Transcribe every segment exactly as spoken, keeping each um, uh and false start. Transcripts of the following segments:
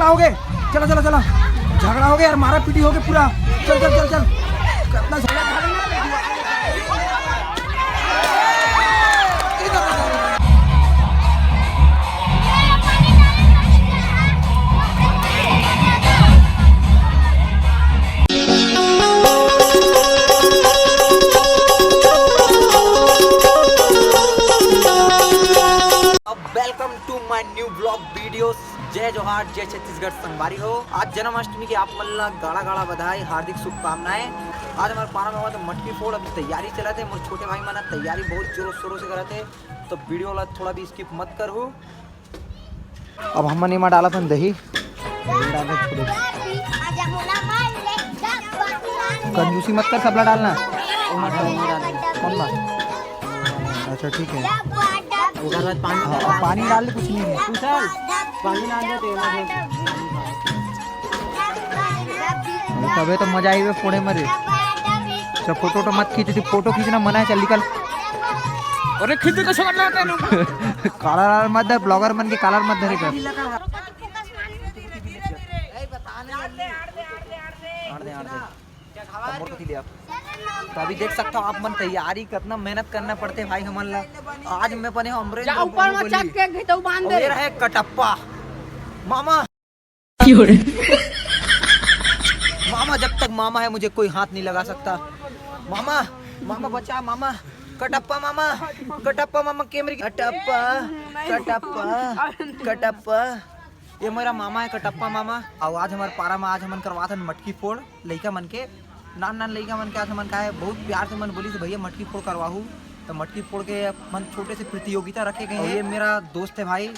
हो गए, चला चला चला, झगड़ा हो गया यार, मारा पीटी हो गया पूरा। चल चल चल चल, कितना झगड़ा। Welcome to my new vlog videos। जय जोहार, जय छत्तीसगढ़ संगवारी हो। आज जन्माष्टमी के आप मन ला गाड़ा गाड़ा बधाई, हार्दिक शुभकामनाएं। आज हमारे पारा में हुआ तो मटकी फोड़, अभी तैयारी चलत हे। मोर छोटे भाई मन तैयारी बहुत जोरों शोरों से करत हे, तो वीडियो ला थोड़ा भी स्किप मत करहू। अब हमन एमा डालत हन दही। कंजूसी मत कर, सबला डालना। कौन बात? अच्छा, ठीक है। ओकर बाद पानी हाँ, डाल। पानी डाल दे, कुछ नहीं है। उछल, पानी डाल दे, तेल डाल दे। तबे तो मजा आई फोड़े मरे। सब फोटो वोटो मत खींच, तू फोटो खींचना मना है, चल निकल। अरे खींच के छोड़ ना तेनू। कालर मत धर, ब्लॉगर मन के कालर मत धरे कर। आड़ दे, आड़ दे। अब मोर कति ले आप। तो अभी देख सकता हो आप मन तैयारी, कितना मेहनत करना पड़ते भाई हमन ला। आज मैं बने हो अमरेंद्र जा ऊपर में बाहुबली। चक के घितऊ बांध और दे। ये रहे कटप्पा मामा। क्यों रे? मामा, जब तक मामा है मुझे कोई हाथ नहीं लगा सकता। मामा, मामा बचा मामा। कटप्पा मामा, कटप्पा मामा, कैमरे की कटप्पा, कटप्पा, कटप्पा। ये मेरा मामा है कटप्पा मामा। और आज हमारे पारा में आज हमन करवात हन मटकी फोड़ लइका मन के, नान नान लइका मन के। आज हमन का है बहुत प्यार से मन बोली कि भैया मटकी फोड़ करवाहू, तो मटकी फोड़ के अपन छोटे से प्रतियोगिता रखे गए हैं। ये मेरा दोस्त है भाई,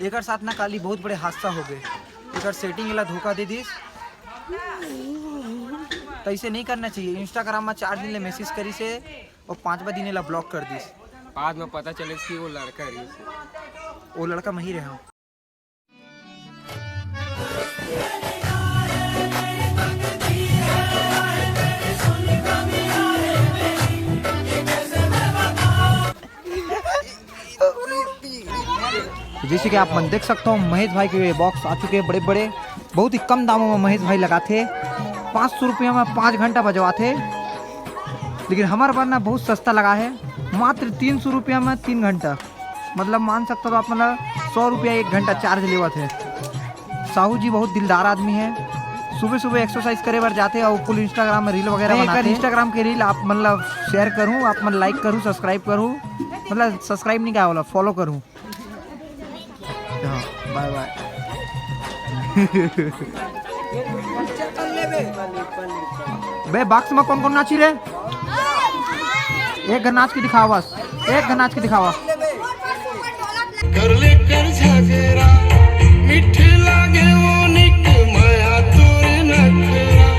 एकर साथ ना काली बहुत बड़े हादसा हो गए। एकर सेटिंग एला धोखा दे दिस, तो ऐसे नहीं करना चाहिए। इंस्टाग्राम में चार दिन ले मैसेज करी से और पांचवा दिन एला ब्लॉक कर दिस। बाद में पता चले कि वो लड़का रही। वो लड़का मैं ही रहे हूँ। जैसे कि आप मन देख सकते हो, महेश भाई के बॉक्स आ चुके हैं बड़े बड़े। बहुत ही कम दामों में महेश भाई लगाते, पाँच सौ रुपया में पाँच घंटा बजवाते। लेकिन हमारे बर ना बहुत सस्ता लगा है, मात्र तीन सौ रुपया में तीन घंटा। मतलब मान सकता हो आप, मतलब सौ रुपया एक घंटा चार्ज लेवत है। साहू जी बहुत दिलदार आदमी है। सुबह सुबह एक्सरसाइज करे बर जाते और फुल इंस्टाग्राम में रील वगैरह मैं बनाते हैं। इंस्टाग्राम के रील आप मतलब शेयर करूँ, आप मन लाइक करूँ, सब्सक्राइब करूँ, मतलब सब्सक्राइब नहीं, क्या बोला, फॉलो करूँ। हाँ, बाय बाय। बे बॉक्स में कौन कौन नाची रे? एक घर नाच के दिखावा बस, एक घर नाच के दिखावा। कर ले कर झगड़ा, मीठे लागे वो निक, माया तोरे नखरा,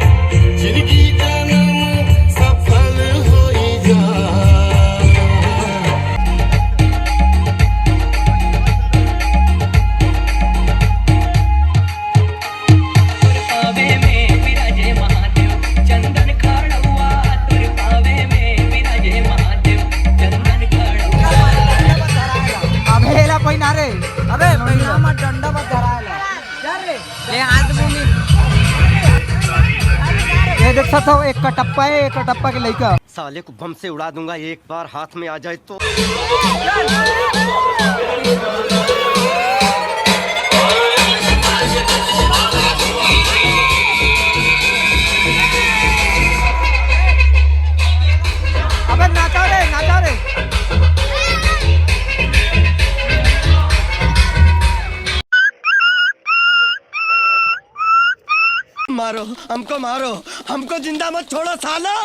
जिंदगी जन्म सफल होई जा। पावे में विराजे महादेव, चंदन खड़ुआ, तोर पावे में विराजे महादेव, चंदन खड़ुआ। अबे एला पहिना रे। अबे पहिना मत, डंडा मत धराएला। चल रे। ले हाथ घूमी। ये देख सकते हो, एक कटप्पा है, एक कटप्पा के लइका। साले को बम से उड़ा दूंगा, एक बार हाथ में आ जाए तो। अबे नाचा रे, नाचा रे। मारो, हमको मारो, हमको जिंदा मत छोड़ो सालो।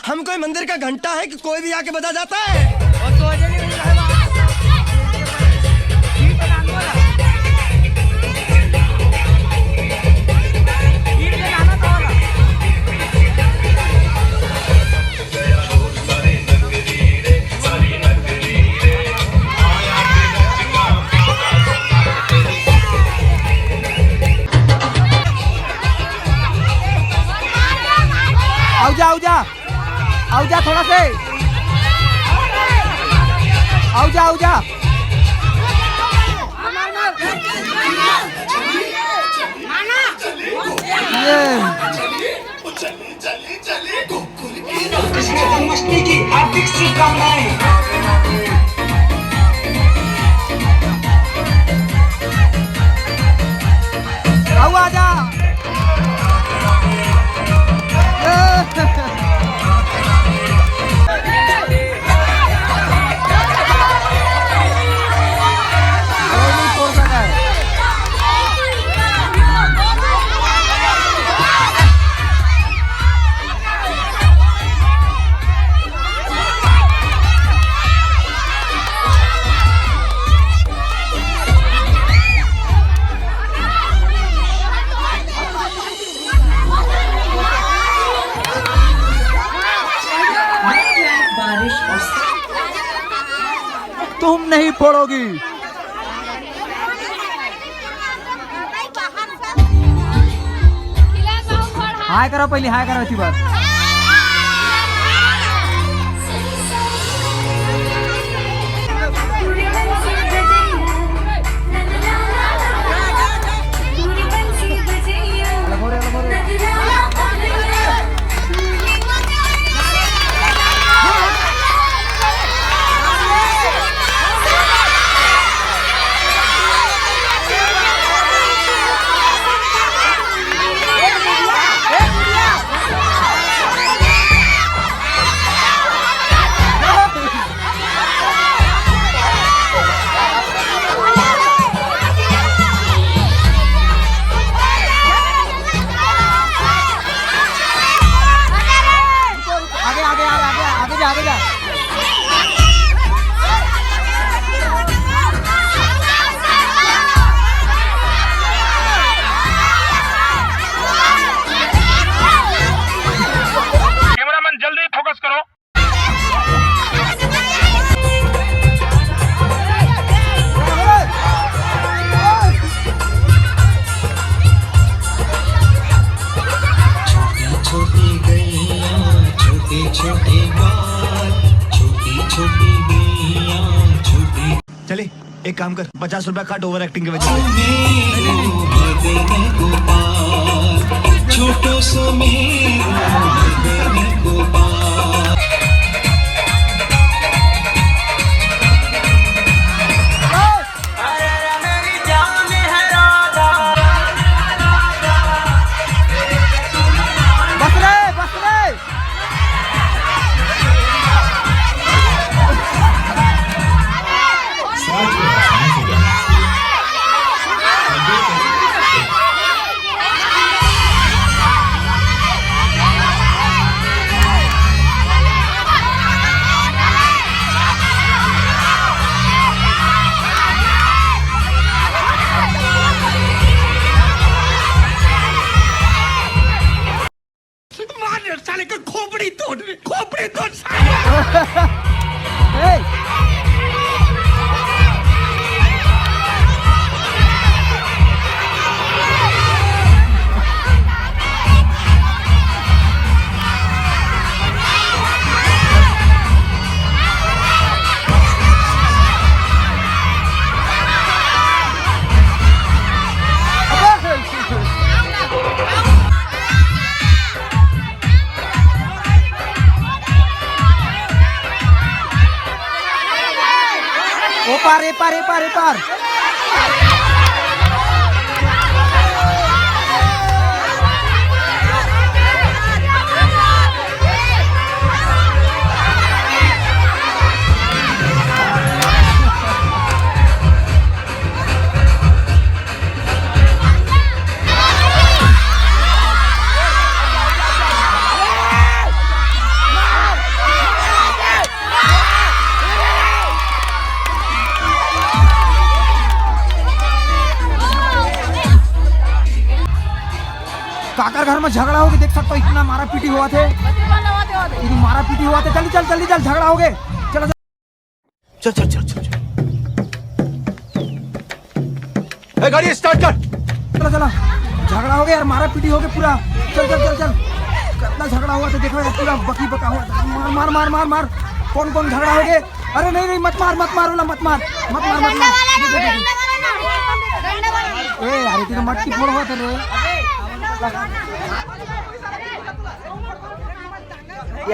हम कोई मंदिर का घंटा है कि कोई भी आके बजा जाता है? आउ जा, आउ जा, आउ जा थोड़ा से। आउ जा, आउ जा। ये। जन्माष्टमी की हार्दिक शुभकामनाएं। आऊ आजा। ये। तुम नहीं पड़ोगी। हाय करो पहले, हाय करो अच्छी बात। आगे, आगे, आगे, आगे, आगे जा, आगे जा। कैमरामैन, जल्दी फोकस करो। छोटी छोटी गैया, छोटी छोटी बात, छोटी छोटी गैया, छोटी। चले, एक काम कर, पचास रुपया काट ओवर एक्टिंग के वजह से। छोटो सो मेरो गोपाल। बस रे, बस रे। मार साले का खोपड़ी तोड़, खोपड़ी तोड़ साले। ए! ओ पार, ए पार, ए पार, ए पार। काकर घर में झगड़ा होगे, देख सकते हो, इतना मारा पीटी हुआ थे, इतना मारा पीटी हुआ थे। जल्दी चल, जल्दी चल, झगड़ा होगे। चलो, चलो। चल, चल, चल, चल, चल। ए, गाड़ी स्टार्ट कर। चलो, चलो। झगड़ा होगे यार, मारा पीटी होगे पूरा। चल, चल, चल, चल। कितना झगड़ा हुआ था, देखो यार, पूरा बकी बका हुआ था। मार, मार, मार, मार, मार। कौन, कौन झगड़ा होगे? अरे नहीं, नहीं, मत मार, मत मार, वाला मत मार, मत मार, मत मार। ए यार, इतनी मटकी फोड़ हुआ था रे। ये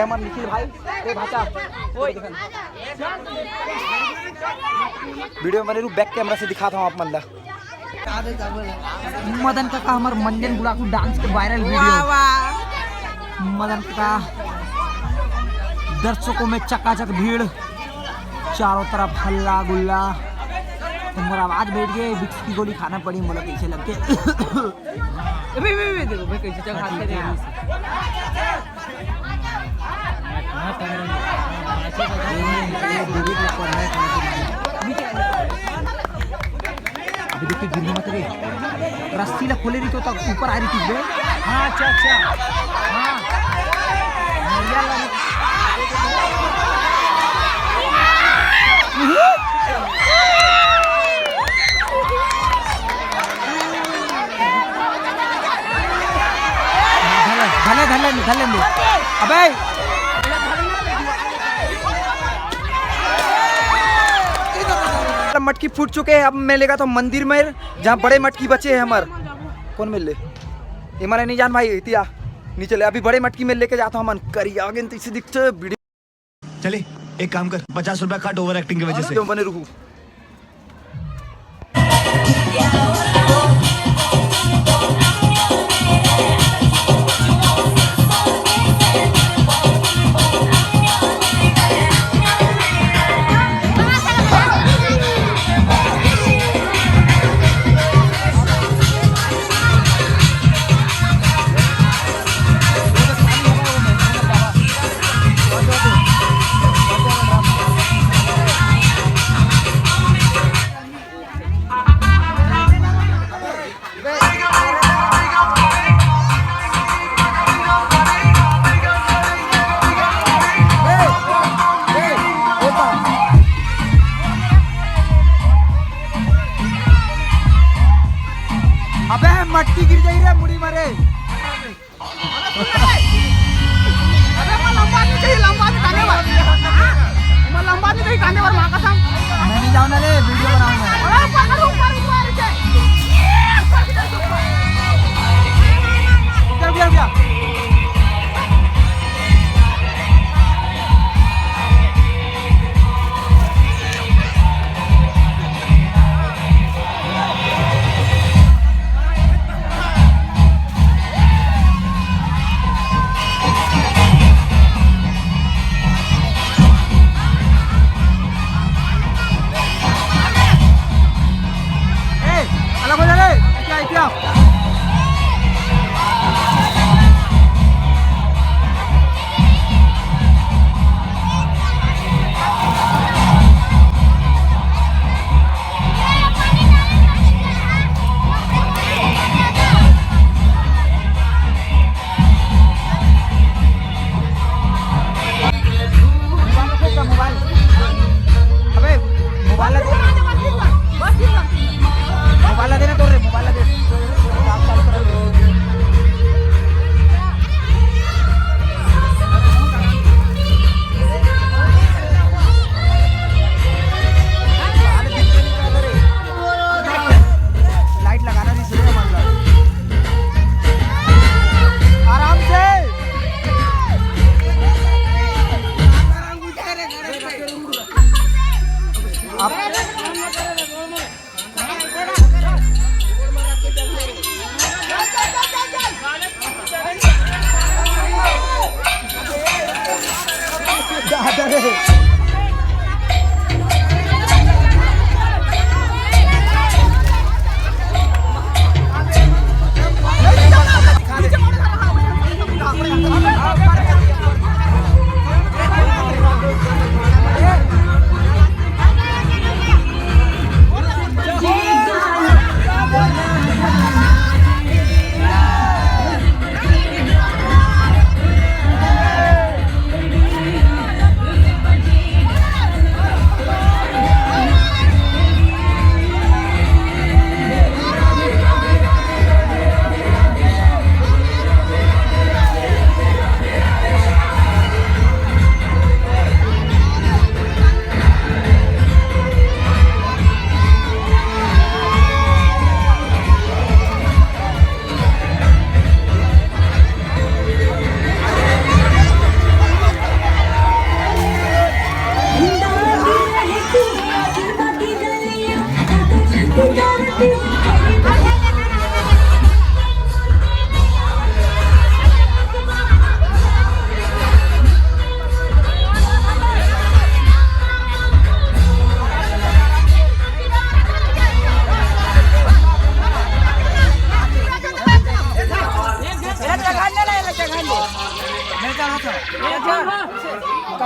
हमर निखिल भाई, ए भाचा, ओए। वीडियो में बने रहू, बैक कैमरा से दिखाता हूँ आप मन ला। मदन काका हमर मंजन बुलाकू डांस के वायरल वीडियो। वाह, वाह। मदन काका, दर्शकों में चकाचक भीड़, चारों तरफ हल्ला गुल्ला। तो मोर आवाज बैठ गए, विक्स की गोली खाना पड़ी मोला, कैसे लग के। अबे, अबे, अबे, देखो भाई, कैसे चल हाथ में। अभी देखिए, गिरने मत रे। रस्सी ला खोले रही तो तक ऊपर आ रही थी बे। हाँ, अच्छा, अच्छा। हाँ। धर ले, धर ले, धर ले, धर ले। अबे। मटकी फूट चुके हैं, अब मैं लेगा तो मंदिर में, जहाँ बड़े मटकी बचे हैं हमर। कौन मिल ले? ये मारे नहीं जान भाई, इतिया नीचे ले। अभी बड़े मटकी में लेके जाता हूँ मन करी आगे, तो इसे दिखते वीडियो। चले, एक काम कर, पचास रुपया काट ओवर एक्टिंग की वजह से। क्यों बने रुकू? अबे मटकी गिर जाई रे मुड़ी मारे। अबे, ओमा लंबा आदमी चाहिए, लंबा आदमी टांगे बर। हाँ? ओमा लंबा आदमी चाहिए टांगे बर, माँ कसम। मैं नहीं जाऊँ ना रे, वीडियो बनाऊँ मैं। अरे, ऊपर करो, ऊपर, ऊपर, ऊपर। रुक जा, रुक जा, रुक जा। ए, अलग हो जा रे। क्या, क्या? मोबाइल, अबे, मोबाइल ला दे। मोबाइल ला दे ना तो रे, मोबाइल ला दे। लाइट लगाना नहीं चाहिए, मतलब। आराम से। आप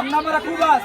कांदा में रखू बस।